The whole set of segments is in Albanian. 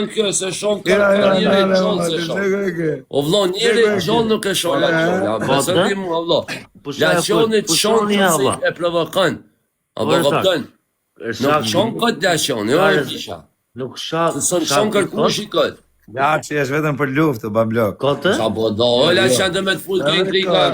shon kjo, se shon Ja, kërkon ja, njeri ja, gjallë ja, se shon. e ke. O vlo, njeri e ke. gjallë nuk e shon Laçoni. A beso ti mua, o vlo. Laçoni të shon ja, që vlla. si e provokon. A po Ore, kupton? Nuk shon kot Laçoni, o e kisha. Nuk sha... Se s'on shon kërkush i kot. Laçi është vetëm për luftë, o bablok. Kotë? Sa po do, o Laçan do me të fut në intriga.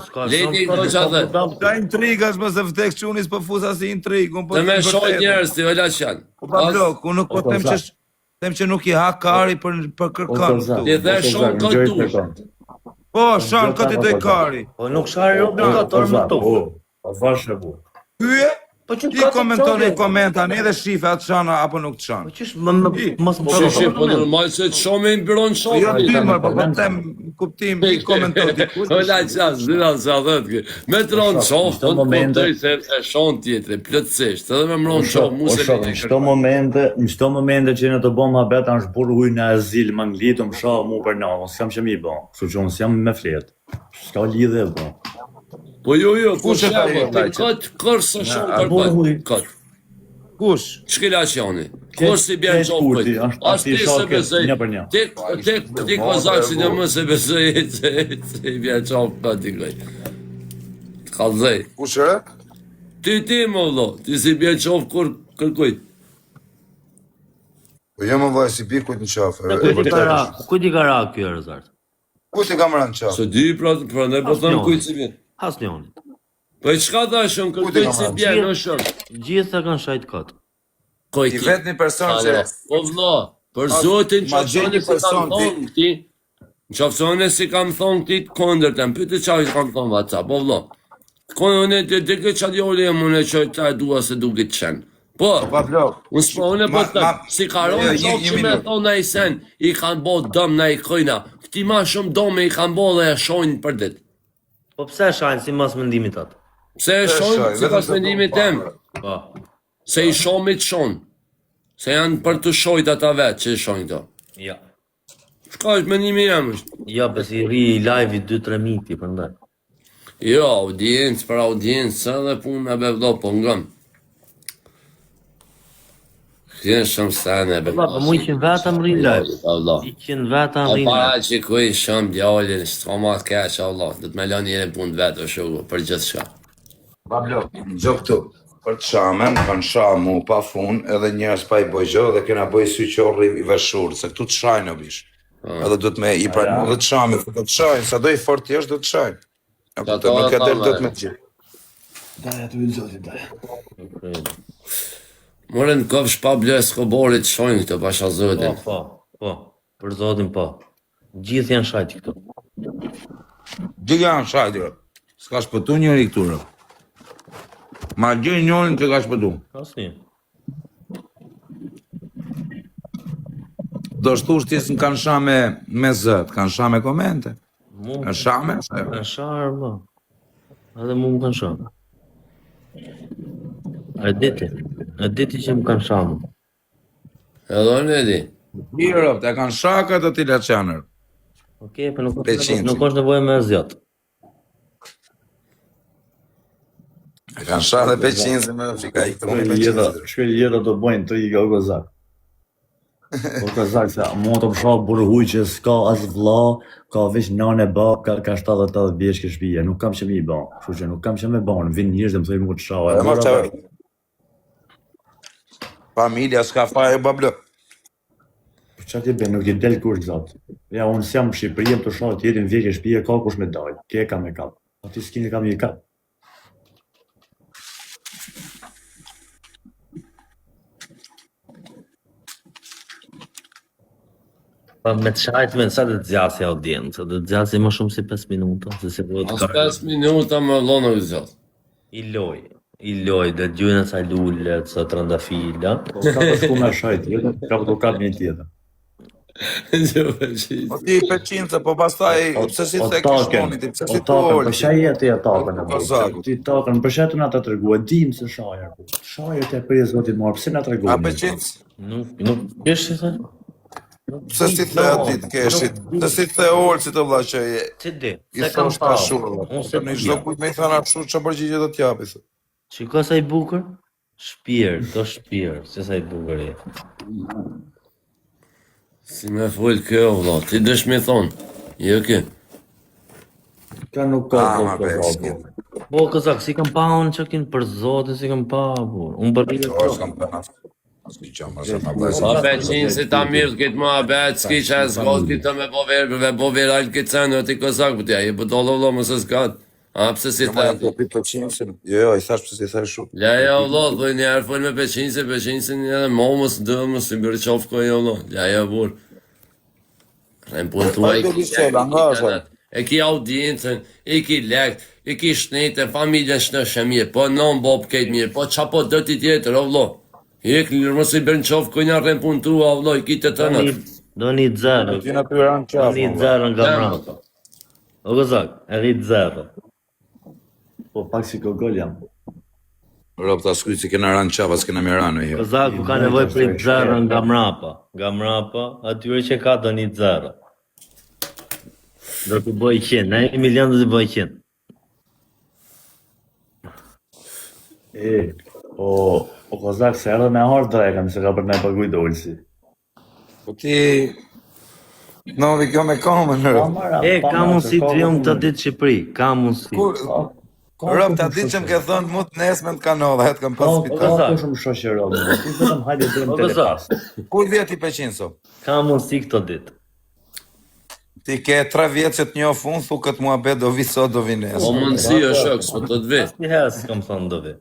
S'ka Leti shon këto kot, qa po dhe. budall. Ka intriga është mos e vdek çuni s'po fus asnjë intrigë, unë po Të me them shojt vërtetën. njerëz ti, o Laçan. Po bablok, unë nuk po O, them që Kozak. them që nuk i ha kari për për O kërkon Kozak. këtu. Ti the o shon Kozak, kot ngjoj dush. sekond. Po, shon Ngjoj këtë i doj Kozak. kari. Po nuk sha robi O, kot, orë më Kozak, tufë. o, o vashe bu. Hye, Po që ti komenton në koment tani dhe shife atë shan apo nuk të shan. Po qysh më më mos më Po shi, po normal se të shoh me i mbiron Po shoh. jo ty më, po po them kuptim, ti komenton dikush. O Laçan, zina sa thot ky. Me të ronë O, shok, qof, në çdo unë momente- kuptoj se e shon tjetri, plotësisht. Edhe me O mronë qof, shok, mu o se shok, në çdo momente, në çdo momente që në të bëm habet, është burr ujë në azil, më nglit, më shoh mu për natë, unë s'kam që mi bë. Kështu që unë s'jam me flet. S'ka lidhje bë. Po jo, jo, po Kush e tha shembull, jo, ti Laçi? kot kër së shon a burrë kërkon. huj. Kot. Kush? Ç'ke Laçani? Kur si bjen Keq qof Kurti, kujt? është As ati ti se shoke, besoj. një për një. Ti ti ti kozak si në më se besoj se se i bjen qof kot i kujt. Të kallzoj. Kush ë? Ti ti më vëlla, ti si bjen qof kur kërkujt. Po jo më vllai si bi kujt në qafë. e- e Kujt i ka vërtetë ra, është. kujt i ka ra ky Rezart? Kujt i kam rënë në qafë? Se di pra, prandaj po them Asnjëri. kujt si bjen. Asnjëri. Po i çka thash unë, Kujt i kërkujt kam si rënë? bjen, o shok. Gjithë e kanë shajt kot. Kojt I vetmi person që Po vlla, për zotin ma që gjej unë një si kam person ti- thonë këti, në qoftë se unë si kam thonë këti të kundërtën, pyete çfarë i kam thonë WhatsApp, po vlla. Konë unë të të këtë çfarë djali jam unë që ta e dua se duket qen. Po, Pa blok. unë s'po unë po Ma- të them, ma- si ka Jo, ronë një- qoftë një që me minutë. thonë ai sen, i kanë bo dëm na i kojna. Këti ma shumë dome i kanë bo dhe e shojnë për ditë. Po pse e shajnë si mas mendimit atë? Pse e E shojnë shojnë, si vetëm pas se mendimit do tem? Po. Se i shomit shon. Se janë për të shojt ata vetë që i shojnë këto. Ja. Çka është mendimi jem është? Ja, pse i rri i live-i 2-3 mijë ti prandaj. Jo, audiencë për audiencë edhe puna be vëlla, po ngëm. Kënë shumë sene be. Valla, po mu 100 veta më rrin live. Valla. 100 veta A më rrin. para live. që kuj shumë djalin, s'ka ma të keq, Allah, do të me lënë njërin punë të vetë, o shoku, për gjithë shka. Pa blok. Gjo këtu. Për të shamen, kanë sha mu pa fun, edhe njerëz pa i boj gjë dhe kena boj sy qorri i veshur, se këtu të shajnë o bish. Edhe duhet me i pranu dhe të shamin, se do të shajnë, sa do i fort jesh do të shajnë. E kupton, nuk e del dot me të gjithë. Daja të ynë zotin, daja. Morën kofsh Pablo Escobarit shojnë këto pasha Po, zotin. po, po. Për zotin po. Gjithë janë shajt këtu. Gjithë janë shajtë, ro. S'ka shpëtu njëri këtu, ro. Ma gjej njërin që ka shpëtu. Asnjë. Do shtush ti s'më kanë sha me, me zë, të kanë sha me komente. Mu Kanë sha me, ajo. kanë sharë, valla. Edhe mu më kanë sharë. E diti. E diti që më kanë sharë. mu. Edhe unë e di. Mirë, ro, të kanë sha këtë ti laçanër. Okej, po nuk është Peqinci. nuk është nevojë me zgjat. E kanë sha dhe peqin se më fika i këtu Shkoj peqin. jeta, shkoj jeta do bëjnë intriga o kozak. O kozak se mua të më shoh burr huj që s'ka as vlla, ka veç nënë e bab, ka ka 78 vjeç ke shtëpia, nuk kam që mi bë. Kështu që nuk kam që me bën, vin njerëz dhe më thonë mua të shoh. E ma çfarë? Familja s'ka fare bablo. Po çfarë ti bën, nuk i del kush zot. Ja unë s'jam në Shqipëri, jam të shoh të jetin vjekë në shtëpi, ka kush me dal. Ke ka me kap. Aty s'keni kam një kap. Po me të shajt me sa do të zgjasi audiencë, do të zgjasi më shumë se 5 minuta, se se bëhet As 5 minuta më vëlla nuk zgjat. I loj, i loj, do të gjujnë ca lule, ca trëndafila. Po ka të shku me shaj tjetër, ka të kap një tjetër. Jo, peqin. Po ti peqin se po pastaj O- pse si o the taken, kishmoni ti, pse o si tu taken, ol. po shaj jetë e takën e Po, Kozaku. Ti takën, për shë të na të tregua, dim se shajer. po. Shajer të prej zotit marr, pse na tregon? A peqin, Nuk nuk kesh si thë? pse si the aty të keshit? Pse si the ol si të vlla që je Si di? i Se kam thosh pa. ta shumë. Unë se Në di. çdo kujt me i thënë ashtu çfarë përgjigje do t'japi. thë. Shiko sa i bukur. Shpirt, do shpirt, se sa i bukur je. Si me fol kjo, vlla, ti dësh me thonë. Jo kë. Ka nuk ka Ah, po ma po be, po. Po, kozak, si kam pa unë që kin për zotin, si kam pa, po. Unë bërri O, s'kam pa as asnjë gjë, mos e ma vllezër. Pa peqin si ta mirë këtë mua bet, s'ki që e zgot këtë me bo verë, me bo viral këtë sen, o ti kozak, po ti a je budallo vlla, mos e zgat. A pse si Jo, ma the? jam po pi peqinsin. Jo, jo, i thash pse si thash shu. La ja vlla, thuj një herë fol me peqinsin, peqinsin edhe mo mos dë, mos i bërë qofë koj jo vlla. La ja burr. Rrem punë tuaj, Hajde, i ki Lisela, lek, nga i ki është? tënat, e ki audiencën, i ki lek, i ki shnetën, familjen shnosh e mirë, po non bob kejt mirë, po qa po do ti tjetër, o vlla. Jek, mos i bërë qofë koj në rrem punë tua, o vlla, i ki të Do tënat. një, do një zero. Ti na ty ran Do qafë, një valla. zero nga Jam. mbrapa. O kozak, e rrit zero. Po pak si gogol jam. Rob ta skuj si kena ran qafë, as kena mirë jo. Kozaku ka nevojë për një zero nga mbrapa. Nga mbrapa, atyre që ka do një zero. Do t'i bëj 100, ne 1 milion do t'i bëj 100. E, o, o kozak se erdhe me ardh drekën, se ka për të paguaj dolsi. Po ti Novi kjo me komën, Pa rob. mara, E, pa ka mara, mundësi se të ka vijmë vetëm të ditë Shqipëri, ka mundësi. Kur Ka, ka rob ku ta shumë ditë që më shoqëro. ke thënë mu të nesmen të kanova, het kam Ka, pas ka spital. Kozak. ku shumë shoqëro, më. Ti vetëm hajde bëjmë O kozak, telepas. Kur vjet ti peqin sot? ka mundësi këto ditë. Ti ke 3 vjet që të njoh unë, thu këtë muhabet do vi sot do vi Po nesër. mundësi o shok, s'po të të vi. Asnjëherë s'kam thënë do vi.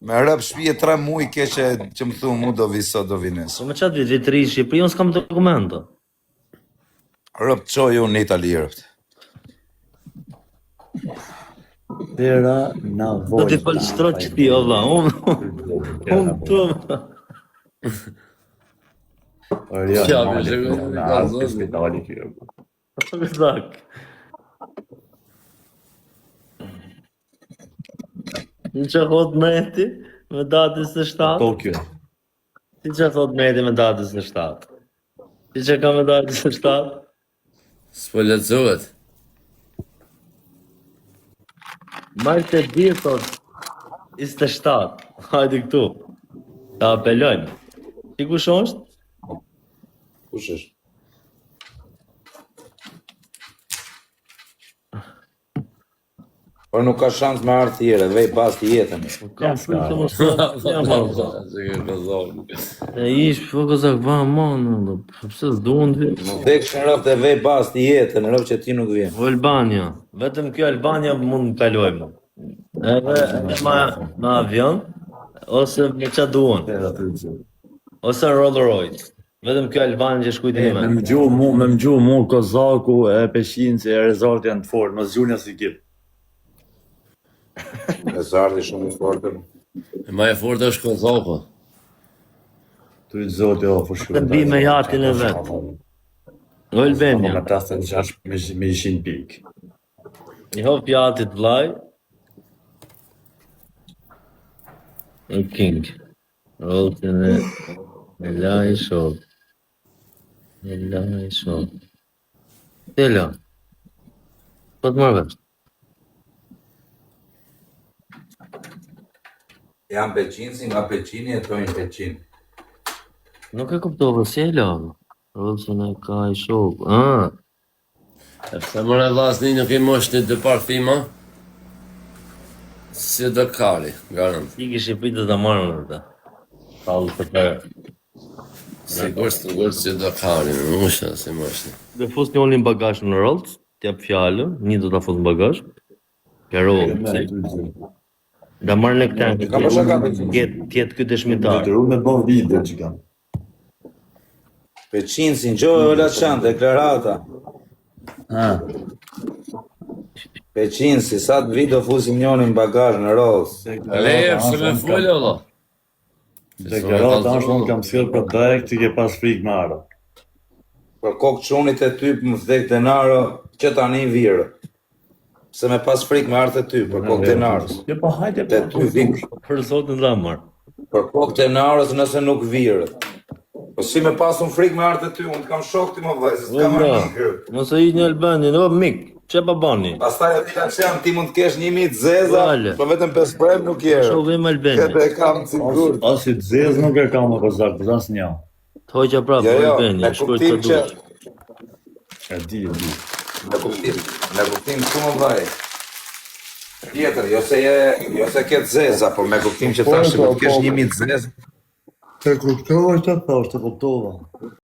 Me rëp shtëpi 3 muaj ke që që më thu mu do vi sot do vi nesër. Po më çat vit, vit ri në Shqipëri, unë s'kam dokumento. Rëp të çoj unë në Itali rëp. Dera na Do t'i volta. fal shtrot që ti, o vlla, unë unë tu. Jo, Qa, mali, me shiko, na ka ardhë zotin. te spitali kjo. Kozak. Në që thot mreti me datë 27? Tokyo. Si që thot mreti me datë 27? Si që ka me datë 27? S'po lexohet. Martë e di thot 27. Hajde këtu. Ta apelojmë. Ti kush është? Kush është? Por nuk ka shans me ardhë tjere, vej bas të jetën. Po kam Ja, s'ka. frikë mos jam valla. Se ke kozak. E ish, po kozak, va, mon, valla, pse s'duan të Më vdekshin rëp të vej bas të jetën, rëp që ti nuk vjen. Po Albania, vetëm kjo Albania mund të kalojmë. Edhe edhe ma me avion ose me ça duan, Dera të gjithë. ose në Rolls Royce. Vetëm kjo Albania që shkujt E, në me mend. më gju mu, me më gju mu, Kozaku, e Peshinci, e Rezorti janë të fortë, mos gjuni as ekip. E zardi shumë i fortë. E ma e fortë është kozaku. Tu i zoti o, po shkruaj. Të mbi me jatin e vet. O Albania, Me 56 me, me 100 pikë. i hop jatit vllai. E King. Rollin e e laj shok. E laj shok. Tela. Po të marrë vesh. Jam Peqinsi, nga Peqini jetojnë Peqin. Nuk e kuptova si e lava. Rollin e ka i shok. Ah, E pse më në vllazni nuk i moshni të parfima? Si do kari, garant. i kishte pritë ta marrë me ta. Kallë për të. Sigur, sigur si do kari, më mushna si moshni. Do fus një në bagazh në Rolls, t'jap fjalën, një do ta fus në bagazh. Ke Rolls. Da marrë në këtë. Ka për shaka Peqin. Tjetë tjetë ky dëshmitar. Detyru me bë video që kam. Peqinsi, gjo e ola qan, deklarata. Ha. Peqinsi, sa të vi do fusim njonin në bagazh në Rolls. Le, pse me fol o vlla? Deklarata është unë kam sjell për drek, ti ke pas frikë me ardhë. Për kokë çunit e ty më vdek denaro, që tani virë. Se me pas frikë me ardhë te ty, për kokë denarës. Jo, po hajde Te po. ty vik. Për zotin ta marr. Për kokë denarës nëse nuk virë. Po si me pas unë frikë me ardhë te ty, unë të kam shok ti më vëllai, se s'kam Vëlla, armik. Mos e hiqni Albanin, o mik, çe pa bani? Pastaj aty ka qenë ti mund të kesh 1000 të zeza, Vale. po vetëm 5 prem nuk je. Shohim Albanin. Këtë e kam sigurt. As i të zezë nuk e kam më kozak, po asnjë. Të hoqa prapë, Jo, jo, jo, Beni, me shkruaj të kuptim që duash. E di, e di. me kuptim, me kuptim ku më vllai. Tjetër, jo se je, jo se ke të zeza, po me kuptim që Po, thash se po, po të kesh po. 1000 të zeza. Të kuptova që thash, të kuptova.